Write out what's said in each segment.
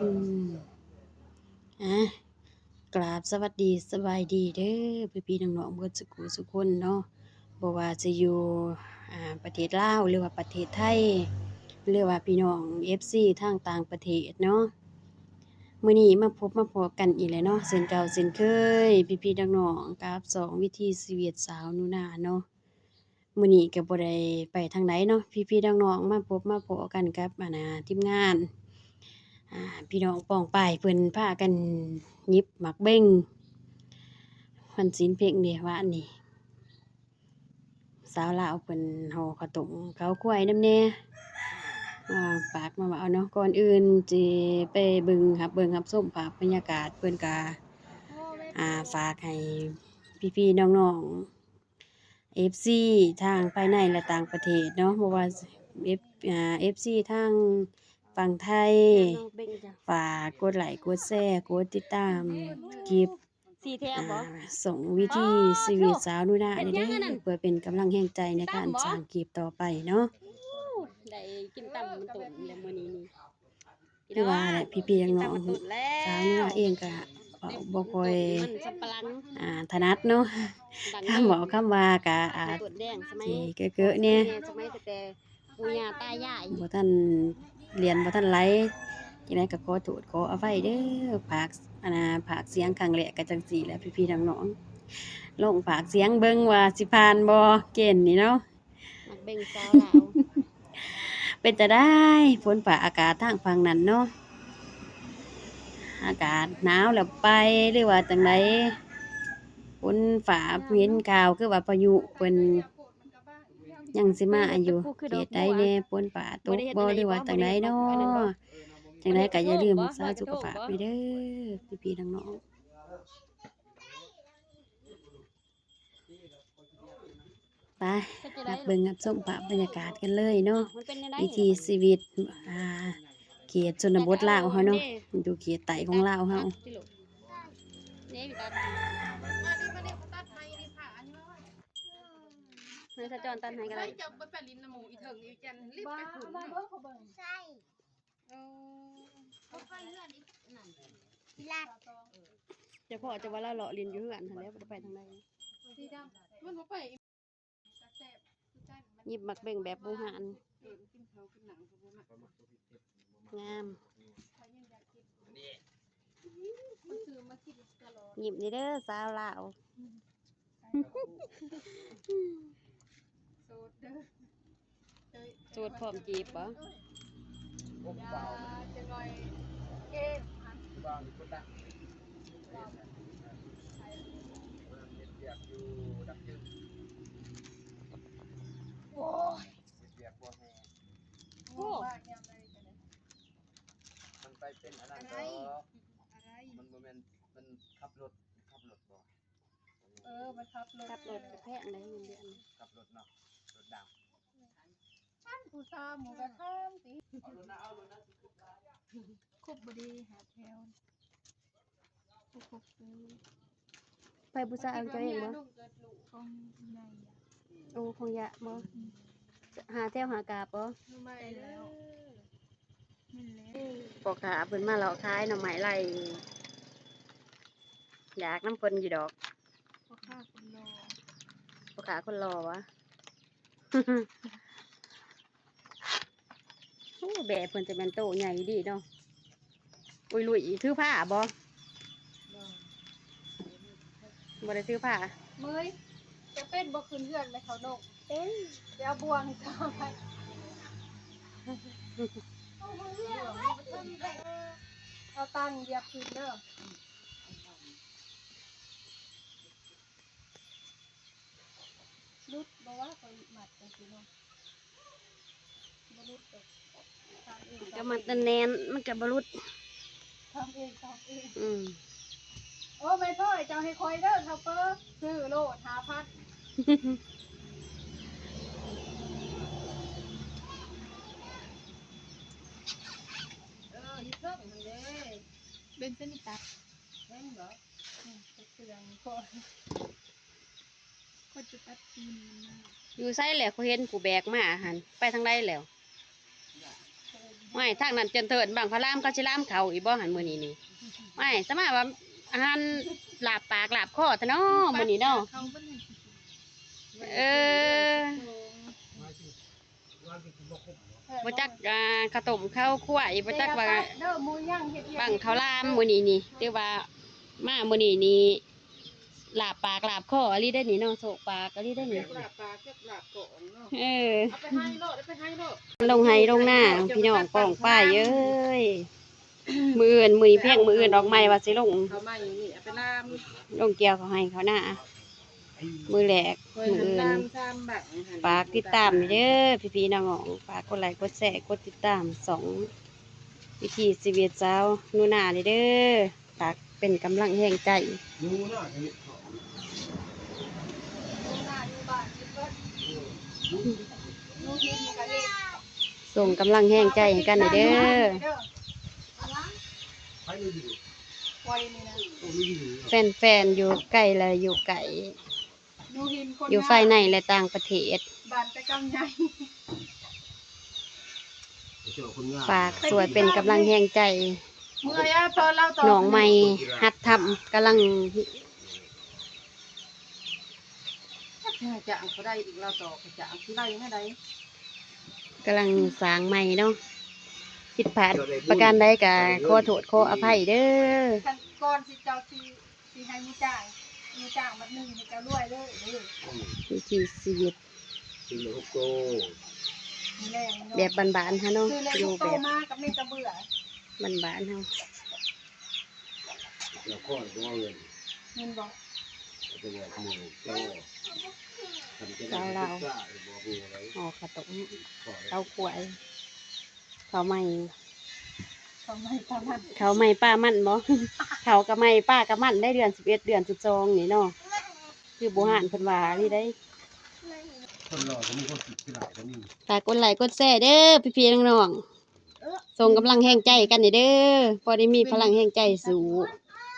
ອືມ ອາ ກາບສະຫວັດດີສະບາຍດີເດີ ພີ່ໆນ້ອງໆເບິດສຸຂູສຸຄົນເນາະ, ບໍ່ວ່າຈະຢູ່ ອາ ປະເທດລາວ ຫຼືວ່າປະເທດໄທ ຫຼືວ່າພີ່ນ້ອງເອັຟຊີທາງຕ່າງປະເທດເນາະ. ມື້ນີ້ມາພົບມາພໍ້ກັນອີກແລ້ວເນາະ ເຊັ່ນເກົ່າເຊັ່ນເຄີຍ ພີ່ໆນ້ອງໆກັບຊ່ອງວິຖີຊີວິດສາວໜູນາເນາະ. ມື້ນີ້ກໍບໍ່ໄດ້ໄປທາງໃດເນາະ ພີ່ໆນ້ອງໆ ມາພົບມາພໍ້ກັນກັບ ອັນນ່າ ທີມງານ ອາ ພີ່ນ້ອງປ້ອງປາຍ ເພິ່ນພາກັນຫຍິບໝາກເບັງ ວັນສິນເພັງເດ້ ວານນີ້ ສາວລາວເພິ່ນຫໍ່ເຂົ້າຕົ້ມເຂົ້າຄວາຍນຳແດ່ ອາ ຝາກມາເວົ້າເນາະ. ກ່ອນອື່ນຊິໄປເບິ່ງ ຮັບເບິ່ງຮັບຊົມພາບບັນຍາກາດ ເພິ່ນກະ ອາ ຝາກໃຫ້ພີ່ໆນ້ອງໆ ເອັຟຊີທາງພາຍໃນ ແລະ ຕ່າງປະເທດເນາະ ບໍ່ວ່າ ເອັຟ ອາ ເອັຟຊີທາງຝັ່ງໄທ ຝາກກົດໄລກົດແຊ ກົດຕິດຕາມຄລິບ ອາ ຊ່ອງວິຖີຊີວິດສາວໜູນາແດ່ເດີ ເພື່ອເປັນກຳລັງແຮງໃຈໃນການສ້າງຄລິບຕໍ່ໄປເນາະ. ໄດ້ກິນຕຳຕົ້ນແລ້ວມື້ນີ້ນີ້ ຄືວ່າແຫຼະ ພີ່ໆນ້ອງໆ ສາວໜູນາເອງກະເວົ້າບໍ່ຄ່ອຍ ອາ ຖະໜັດເນາະ ຄຳເວົ້າຄຳວ່າກະອາດຊິເກີະໆແດ່ ບໍ່ທັນລຽນບໍ່ທັນໄຫຼ ຈັ່ງໃດກະຂໍໂທດຂໍອະໄພເດີ ພາກ ອັນນ່າ ພາກສຽງຄັ້ງແລກກະຈັ່ງຊີ້ແຫຼະ ພີ່ໆນ້ອງໆ ລອງພາກສຽງເບິ່ງວ່າຊິຜ່ານບໍ່ ເກນນີ້ເນາະ. ໝາກເບັງສາວລາວ ເປັນຕາໃດ ຝົນຟ້າອາກາດທາງຝັ່ງນັ້ນເນາະ ອາກາດໜາວແລ້ວໄປ ຫຼືວ່າຈັ່ງໃດ ຝົນຟ້າ ເຫັນຂ່າວຄືວ່າພາຍຸເພິ່ນຍັງຊິມາຢູ່ ເຂດໃດແດ່ ຝົນຟ້າຕົກບໍ່ ຫຼືວ່າຈັ່ງໃດເນາະ. ຈັ່ງໃດກໍຢ່າລືມຮັກສາສຸຂະພາບແດ່ເດີ ພີ່ໆນ້ອງໆ. ໄປ ຮັບເບິ່ງຮັບຊົມພາບບັນຍາກາດກັນເລີຍເນາະ ວິຖີຊີວິດ ອ່າ ເຂດຊົນນະບົດລາວເຮົາເນາະ ຢູ່ເຂດໃຕ້ຂອງລາວເຮົາ. ໃຫ້ສະຈອນຕັດໃຫ້ກໍໄດ້ ເຈົ້າບໍ່ໄປຫຼິ້ນນຳໝູ່ອີເຖິງອີຈັນ ລີບໄປພຸ້ນເນາະ. ເຈົ້າພໍ່ຈະວ່າລາວເລາະຫຼິ້ນຢູ່ເຮືອນຫັ້ນແຫຼະ ບໍ່ໄດ້ໄປທາງໃດ. ມັນບໍ່ໄປ ຫຍິບໝາກເບັງແບບບູຮານ ງາມ. ຍິ້ມນີ້ເດີສາວລາວ. ໂສດເດີ ໂສດພ້ອມຈີບບໍ? ໂອ້ຍ ມັນໄປເປັນອັນນັ້ນດອກ ມັນບໍ່ແມ່ນ ມັນຂັບລົດ ຂັບລົດບໍ່? ເອີ ມັນຂັບລົດ ຂັບລົດກະແພງໃດເງິນເດືອນ ຂັບລົດເນາະ ລົດດຳ. ອັນຜູ້ສາວໝູ່ກະຖາມຕິ ຄົບບໍ່ດີ ຫາແຖວ ຄົບ ໃຜຜູ້ສາວເອົາເຈົ້າເອງບໍ່? ຂອງຍາ ໂອ້ ຂອງຍາບໍ່? ຫາແຖວຫາກາບບໍ່? ພໍ່ຄ້າເພິ່ນມາເລາະຂາຍໜໍ່ໄມ້ໄລ່ ຢາກນຳເພິ່ນຢູ່ດອກ. ພໍ່ຄ້າຄົນຫຼໍ່ ພໍ່ຄ້າຄົນຫຼໍ່ຫວາ? ໂອ້ ແບເພິ່ນຈະແມ່ນໂຕໃຫຍ່ດີເນາະ. ອຸຍລຸຍ ຖືພ້າບໍ່? ບໍ່ໄດ້ຖືພ້າ. ເມີຍ ຈະເປັນບໍ່ຂຶ້ນເຮືອນແມ່ເຖົ້ານົກ? ເປັນ. ໄປເອົາບ່ວງໃຫ້ເຂົາໄປ ເອົາຕັງຢຽບຂຶ້ນເດີ. ຫຼຸດບໍ່ວະ ຂ້ອຍມັດຈັ່ງຊີ້ເນາະ ບໍ່ຫຼຸດດອກ ທຳເອງ ມັນກະມັດແໜ້ນໆ ມັນກະບໍ່ຫຼຸດ ທຳເອງ ທຳເອງ. ອືມ ໂອ້ ແມ່ນພໍ່ ເຈົ້າໃຫ້ຂ້ອຍເດີ ເຖົ້າເປີ ຊື້ໂລດ ຫ້າພັນ. ເອີ ຢູ່ເທິງຫັ້ນເດ້ ເປັນຊະນິດຕາ ເຫັນບໍ່? ອືມ ເຄື່ອງກ່ອນ ຂ້ອຍຈະຕັດຕີນມັນມາ. ຢູ່ໃສແຫຼະ? ຂ້ອຍເຫັນຜູ້ແບກມາຫັ້ນ ໄປທາງໃດແລ້ວ? ໄມ້ທາງນັ້ນເຈີນເທີນ ບັ້ງພະລາມ ເຂົາຊິລາມເຂົ້າອີກບໍ່ຫັ້ນມື້ນີ້ນີ້? ໄມ້ສະມາວ່າອາຫານລາບປາກລາບຄໍແທ້ເນາະມື້ນີ້ເນາະ. ເອີ ບໍ່ຈັກ ອ່າ ເຂົ້າຕົ້ມເຂົ້າຄົວອີກ ບໍ່ຈັກວ່າບັ້ງເຂົ້າລາມມື້ນີ້ນີ້ ຖືວ່າມາມື້ນີ້ນີ້ ລາບປາກລາບຄໍອີ່ຫຼີເດ້ນີ້ເນາະ ໂຊກປາກອີ່ຫຼີເດ້ນີ້. ເອີ ເອົາໄປໃຫ້ໂລດ ເອົາໄປໃຫ້ໂລດ ລົງໄຮ່ລົງນາພີ່ນ້ອງປ້ອງປາຍເອີຍ. ມື້ອື່ນ ມື້ນີ້ພຽງມື້ອື່ນອອກໃໝ່ວ່າຊິລົງ ເຂົ້າໃໝ່ນີ້ເອົາໄປລາມ ລົງກ່ຽວເຂົ້າໄຮ່ເຂົ້ານາ ມື້ແລກ ມື້ອື່ນ. ຝາກຕິດຕາມເດີພີ່ໆນ້ອງໆ ຝາກກົດໄລກົດແຊ ກົດຕິດຕາມຊ່ອງວິຖີຊີວິດສາວໜູນາເດີ. ຝາກເປັນກຳລັງແຮງໃຈ ສົ່ງກຳລັງແຮງໃຈໃຫ້ກັນເດີ ແຟນໆຢູ່ໃກ້ ແລະ ຢູ່ໃກ້ ຢູ່ພາຍໃນ ແລະ ຕ່າງປະເທດ. ບ້ານແຕ່ກຳໃຫຍ່ ຝາກຊ່ວຍເປັນກຳລັງແຮງໃຈ ເມື່ອຍ ພໍລາວຕອບ ນ້ອງໃໝ່ຫັດທຳ ກຳລັງ ຈ້າງບໍ່ໄດ້ອີກ ລາວຕອບຈ້າງຊິໄດ້ແນວໃດ ກຳລັງສ້າງໃໝ່ເນາະ. ຜິດພາດປະການໃດກະຂໍໂທດຂໍອະໄພເດີ. ຄັນກ່ອນຊິເຈົ້າຊິ ຊິໃຫ້ໝູ່ຈ້າງ ໝູ່ຈ້າງບັດໜຶ່ງໃຫ້ເຈົ້າລວຍເລີຍເດີ. ວິຖີຊີວິດ ຊື້ເລກຫົກໂຕ ແບບບ້ານໆເຮົາເນາະ ຊື້ເລກຫົກໂຕ ຢູ່ແບບ ມາກັບແມ່ກະເບືອ ບ້ານໆເຮົາ ແລ້ວຂ້ອຍບໍ່ເອົາເງິນ ແມ່ນບໍ່? ເອົາໄປບອກໝູ່ເຈົ້າ ຄັນຈະໄດ້ສຶກສາ ບໍ່ມີອະໄລ ຫໍ່ເຂົ້າຕົ້ມ ເຂົ້າຄວາຍ ເຂົ້າໃໝ່ ເຂົ້າໃໝ່ປາມັນ ເຂົ້າໃໝ່ປາມັນບໍ່? ເຂົ້າກະໃໝ່ ປາກະມັນໄດ໋ ເດືອນສິບເອັດ ເດືອນສິບສອງນີ້ເນາະ ຄືບູຮານເພິ່ນວ່ານີ້ໄດ໋. ຄົນຫຼໍ່ກໍມີ ຄົນຂີ້ຂີ້ຫຼ້າຍກໍມີ. ຝາກກົດໄລກົດແຊເດີພີ່ໆນ້ອງໆ ສົ່ງກຳລັງແຮງໃຈກັນແດ່ເດີ ພໍໄດ້ມີພະລັງແຮງໃຈສູ້.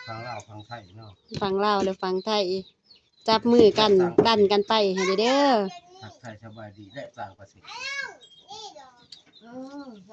ຝັ່ງລາວຝັ່ງໄທເນາະ ຝັ່ງລາວ ແລະ ຝັ່ງໄທ ຈັບມືກັນ ດັນກັນໄປໃຫ້ເດີ. ທັກທາຍສະບາຍດີ ແລະ ຕ່າງປະເທດ ເອີ ໃສ